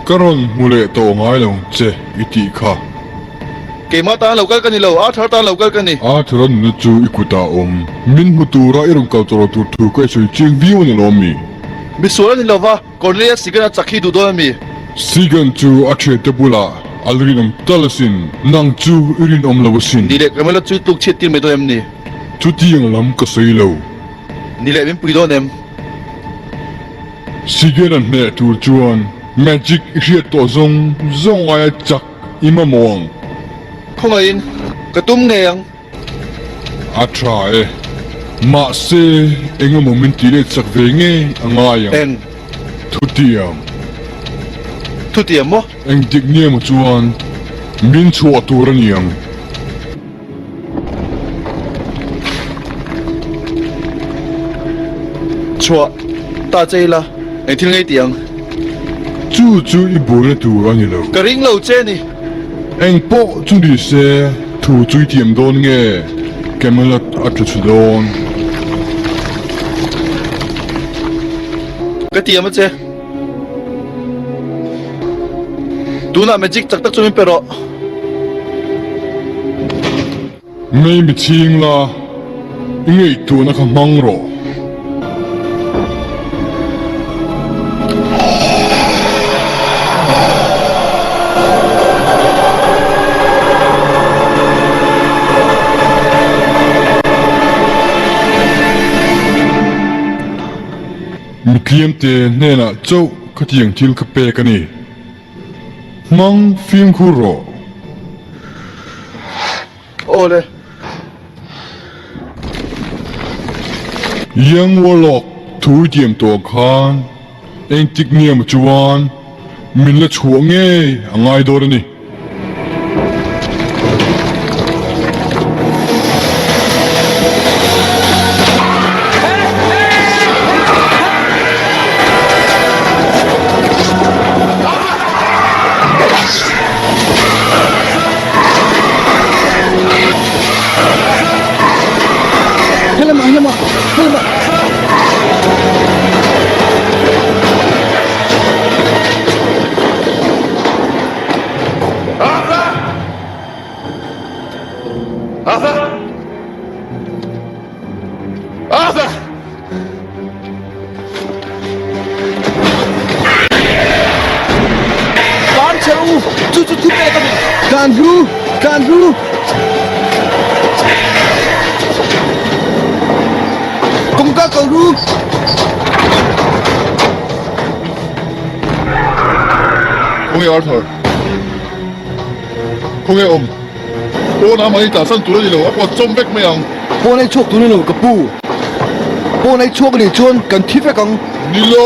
Ka rawn hmu leh tawh ngai lo che i tih kha. Keimah tan lo kal ka ni lo, Arthur tan lo kal ka ni. Arthur-a nuna chu i kutah a awm. Min hmu tura i rawn kal tawh lo tur thu ka i sawi chiang viau a ni lawm mi? Misual a ni lo va, Cornelius Sigan a chak hi duh dawn a mi? Sigan chu a thiante bulah a la rinawm tal asin. Nang chu i rinawm lo asin. Ni leh Camilla chu i tluk chhiat tir mai dawn em ni? Chutiang lam ka sawi lo. Ni leh min pui dawn em? Sigan a hneh tur chuan magic i hriat tawh zawng zawng aia chak i mamawh ang. Khawngaihin, ka tum ngei ang. A tha e. Mahse, eng emaw min tih leh chak ve ngei a ngai ang. Eng? Thutiam. Thutiam maw? Eng dik nge maw chuan min chhuah tur a ni ang. Chhuah ta che ila, eng thil ngei ti ang? Chu chu i buaina tur a ni lo. Ka ring lo che ni. Eng pawh chu ni se, thu chu i tiam dawn nge? Camelot a tla chhu dawn. Ka tiam a che. Tunah magic chak tak chu min pe rawh. Ngei mi chhing la, i ngaihtuahna kha hmang rawh. Mi tliamte hnenah chauh khatiang thil ka pek a ni. Hmang fimkhur rawh. Aw le. Young Warlock thu i tiam tawh khan engtik nge maw chuan min la chhuah ngei a ngai dawn a ni. Helamah helamah helamah. Arthur! Arthur! Arthur! Tlan che u, chu chu thu pek a ni. Tlan hlu, tlan hlu. Kawngka kal ru. Khawnge Arthur? Khawnge awm? Pawnah mahni tah san tur a ni lo, a pawt chawm vek mai ang. Pawn ei chhuak tur a ni lo ka pu. Pawn ei chhuak a nih chuan kan thi vek ang. Ni lo!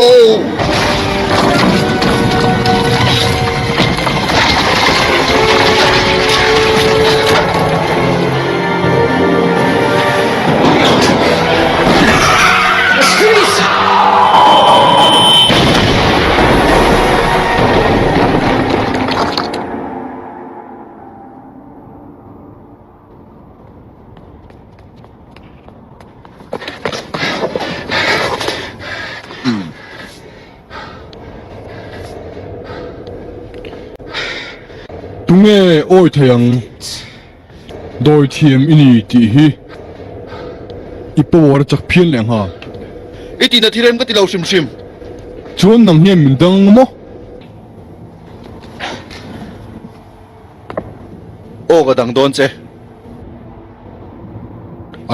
Tunge awi thei ang? Dawi thiam i ni tih hi i power a chak phian leh ngha. I tihna thil rem ka ti lo hrim hrim. Chuan nang hian min dang ang maw? Aw ka dang dawn che.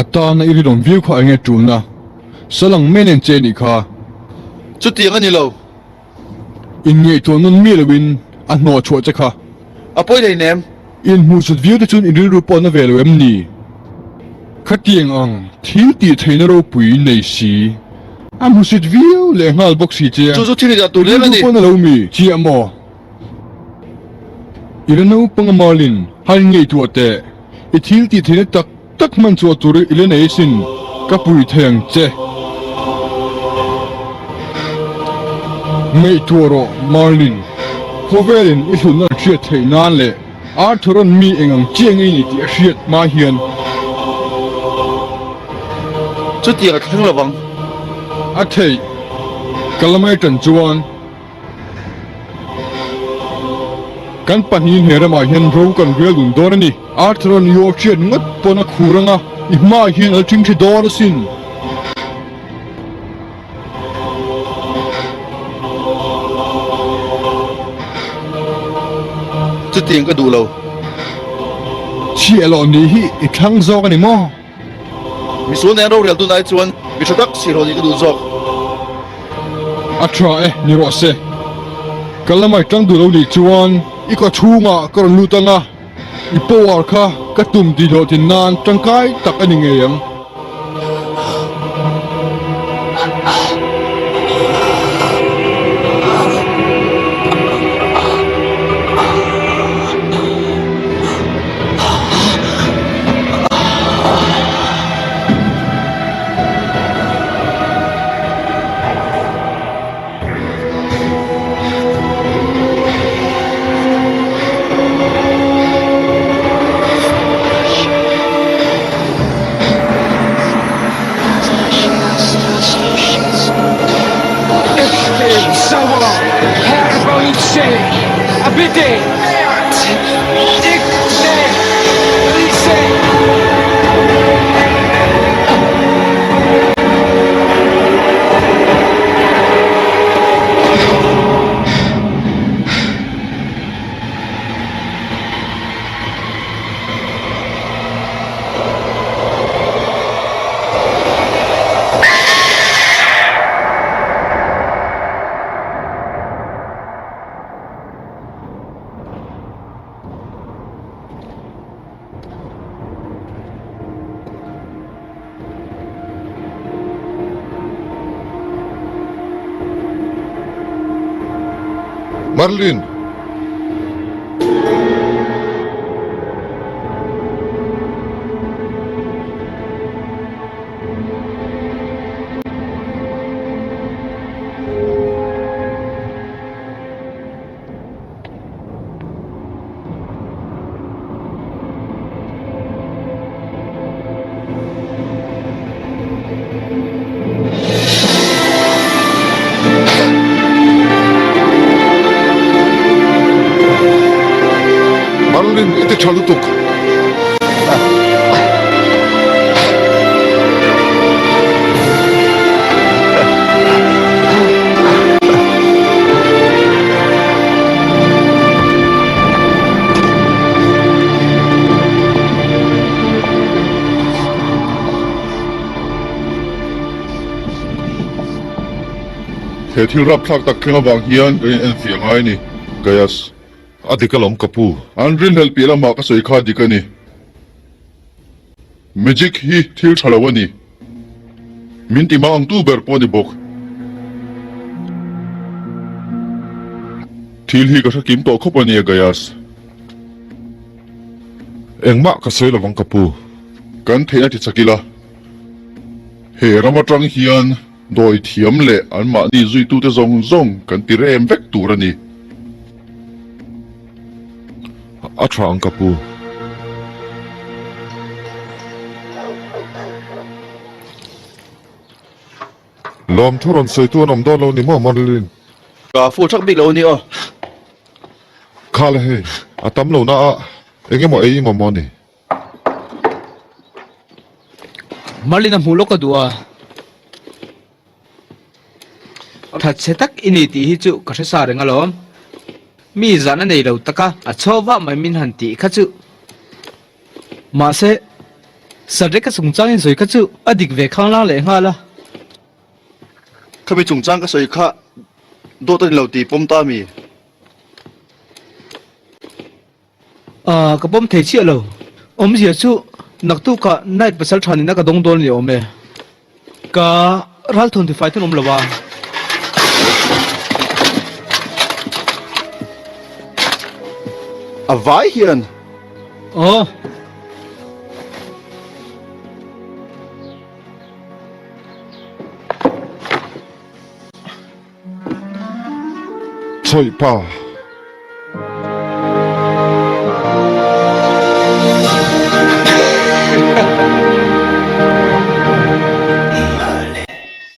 A tana i rinawm viau kha enge tulna? Salang mai nen che nih kha. Chutiang a ni lo. Inngaihtuah nawn miah loin a hnawh chhuah che kha. A pawi hlei nem. Inhmuhsut viau te chuan in rilru pawh na ve lo em ni? Khatiang ang thil tih theihna ropui nei si, a hmusit viau leh nghal bawk si che a. Chu chu thil inah tur reng a ni. I rilru pawh na lo mi? Chiah maw? I la naupang a Marlin, han ngaihtuah teh. I thil tih theihna tak tak hman chhuah tur i la nei asin, ka pui thei ang che. Ngaihtuah rawh Marlin, khawvelin i hlutna an hriat theih nan leh Arthur-a'n mi eng ang chiah nge ni tih a hriat hma hian. Chutiang a thleng lovang. A theih, ka la mai tan chuan. Kan pahnihin he ramah hian ro kan rial dun dawn a ni. Arthur-a'n i aw hriat ngawt pawn a khur anga i hmaah hian a la ṭhingṭhi dawn asin. Chutiang ka duh lo. Chhiah loh nih hi i thlang zawk a ni maw? Misual nen rorel tunai chuan mi tha tak chhiarhaw nih ka duh zawk. A tha e, ni rawh se. Ka lamai tang duh lo nih chuan i kaw chhungah ka rawn lut ang a, i power kha ka tum tih hlawhtlin nan tangkai tak a ni ngei ang. Merlin! Merlin, i ti tha lutuk. He thil rapthlak tak thleng avang hian ka in enfiah ngai a ni, Gaius. A dik alawm ka pu. An rinhlelh piah lamah ka sawi kha dik a ni. Magic hi thil tha lo a ni. Min ti mang tu ber pawh a ni bawk. Thil hi ka hre kim tawh khawp a nia Gaius. Engmah ka sawi lovang ka pu. Kan theihna ti chak ila. He ram atang hian dawi thiam leh anmahni zuitute zawng zawng kan ti rem vek tur a ni. A tha ang ka pu. Lawm thu rawn sawi tu an awm dawn lo ni maw Marilyn? Ka full thak bik lo a ni aw. Kha le hei, a tam lo na a, eng emaw ei emaw maw ni? Marilyn a hmuh lawk a duh a. Thatchhe tak i ni tih hi chu ka hre sa reng alawm. Mi zahna nei lo taka a chho vah mai min han tih kha chu. Mahse, Sadreka chungchangin sawi kha chu a dik ve khanglang leh nghal a. Khami chungchang ka sawi kha dawt a ni lo tih pawm ta mi? Ahh ka pawm thei chiah lo. Awmzia chu naktukah night pasal tha nihna ka dawng dawn a ni awm e. Ka ralthawn tifai ten awm lo a. A vai hian. Aw. Chawih pa.